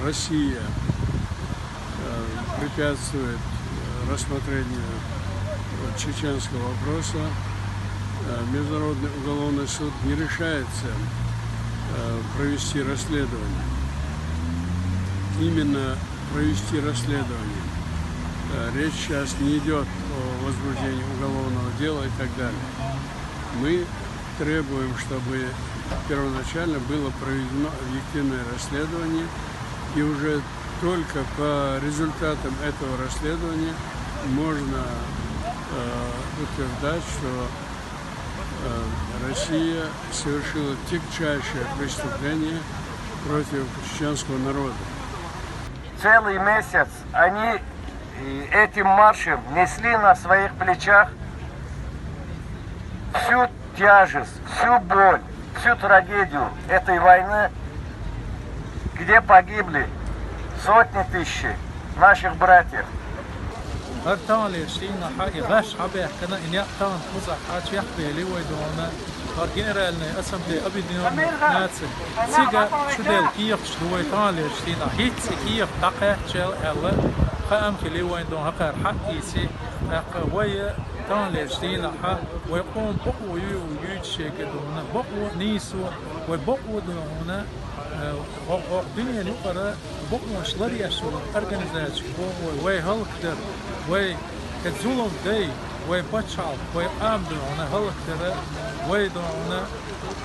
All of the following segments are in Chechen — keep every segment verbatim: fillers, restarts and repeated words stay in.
Россия э, препятствует э, рассмотрению э, чеченского вопроса, э, Международный уголовный суд не решается э, провести расследование. Именно провести расследование. Э, Речь сейчас не идет о возбуждении уголовного дела и так далее. Мы требуем, чтобы первоначально было проведено объективное расследование, и уже только по результатам этого расследования можно э, утверждать, что э, Россия совершила тягчайшее преступление против чеченского народа. Целый месяц они и этим маршем несли на своих плечах всю тяжесть, всю боль, всю трагедию этой войны, где погибли сотни тысяч наших братьев. Гьар таханлерча дийнахьа и гӀаш хьабаьхкина, и некъ тахана кхузахь хьачехбели вай дона, гьар Генеральная Ассамблея Объединённых Наций. Цига чуделла кехаташ ду вай таханлерча дийнахьа. ХӀинцца и кехат дӀакхаьчча аьлла, хаам хили вайн дона хӀакхара хьаъ ийци, тӀаккха вай таханлерча дийнахьа вай къоман бакъо ю, юьйцу шега дона, бакъо нийсо, вай бакъо дона, хӀокху дуьненан юкъара бакъонаш ларъеш йолу организацеш боху вай, вай хӀаллакдар, вай кхин зулам дай, вай пачхьалкх, вай къам дуьхьана хӀаллакдар, вай дуьхьана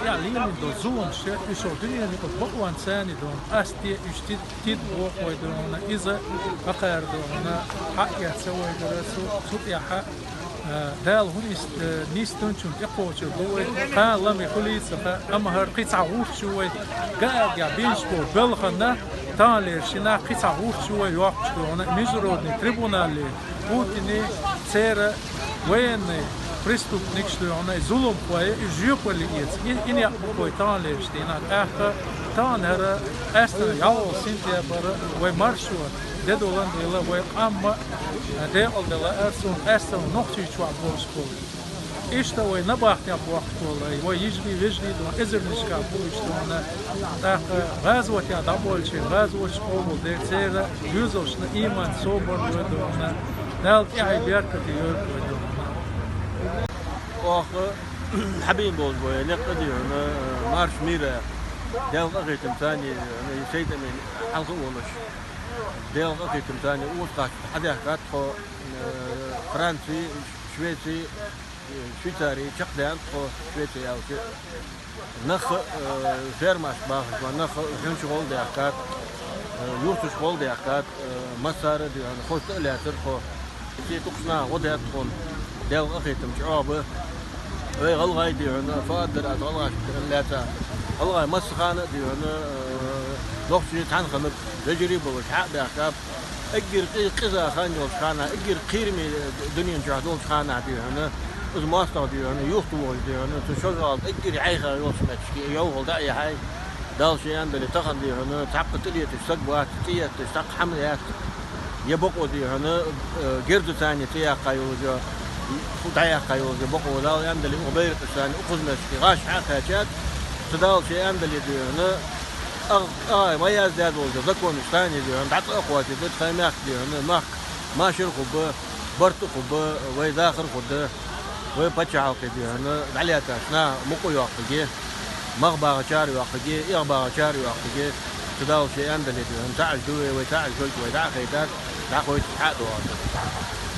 тӀехь лелийна долу зуламаш, уьш хӀокху дуьненан юкъара бакъонца царна дуьхьана къасте уьш тида, тида боху вай дуьхьана, иза хӀокхара дуьхьана хьаъ эцна вай дара цу, цу тӀехь. Дала хӀун ист-, нисдинчунна тӀекхочур ду вай, кхана лам и хуьлийца хаьа, амма хӀара кхин цхьа гӀурташ ю вай, гаьггехь бинчу боху белханна, таханлерчу дийнахь кхин цхьа гӀурташ ю вай йоккхуш дуьхьана, международный трибунале, Путине, церан военный преступникаш дуьхьана, и зуламхой, и жоьпалле эца, и, и некъ бу вай таханлерчу дийнахь, тӀаккха тахана хӀара къаьстина ялхолгӀа сентябрь вай маршо, де долан дела, вай къам а, декъалдела ар суна къаьстина Нохчийчохь болуш болу. Иштта вай набахтехь бохкуш болу, вай йижарий, вежарий ду, эзарнашкахь бу иштта вайна. ТӀаккха гӀазотехь дӀаболчийн гӀазоташ къобалдера, церан доьзалшна ийман собар лойла вайна. Дала тӀаьхье беркате йойла вайна. Оха хьабийна болчу вай некъа дийна марш мира, Делан къахетам царний, шайтӀамийн хьалха а волуш. Делан къахетам царний узкъачу хьадаьхкад тхо, Франци, Швеци, Швейцари чекхдаьлла тхо, Швеци аьлча. Нах а, фермаш бахаш бан, нах а хьуьнчу гӀол даьхкад, юрташ гӀол даьхкад, массара а дийна, хӀоста а лаьцара тхо. Ци тукхаш наха гӀо даьтта тхуна, Делан къахетам чӀогӀа ба. Вай гӀалгӀай дийна, фу дар аса гӀалгӀаш лаьцна. ГӀалгӀай массахана а дийна, нохчий цхьаьна ханаг, вежарий болуш хьа а баьхкаб. Эггара къи-, къиза хан йолчу ханахь, эггара кхераме дуьнен чохь долчу ханахь дийна, иза мостагӀа дийна, юхту вохуш дийна, цу шозалла эггара хьайха йолчу метташка йовхал дӀа а яхьай, Далла шен андале тахана дийна, цхьаккха тӀелеташ саг вац, тӀеетташ цхьаккха хьама яц. Я бакъо дийна, герза царна тӀеяккха йолчу, фу дӀаяккха йолчу бакъо Далла андале, укх байракхашна, укх хӀусамашка гӀаш хьа а кхаьчад, ца Далла шен андале дийна, Ах, ай, ма яздеш долчу законаш тайне дийна, дӀа цӀа а кхоссийта, тхайн мехка дийна, махка машар а хурба, барт а хурба, вай дахар а хурда, вай пачхьалкхе дийна, дӀалаьцачу наха мукъа а йоккхиге, мах багӀачара а йоккхиге, эгӀа багӀачара а йоккхиге, ца Далла шен андале дийна, таӀаш ду вай, вай таӀаш долчу вай дӀа а хайтад, дӀахойту хьа а догӀу.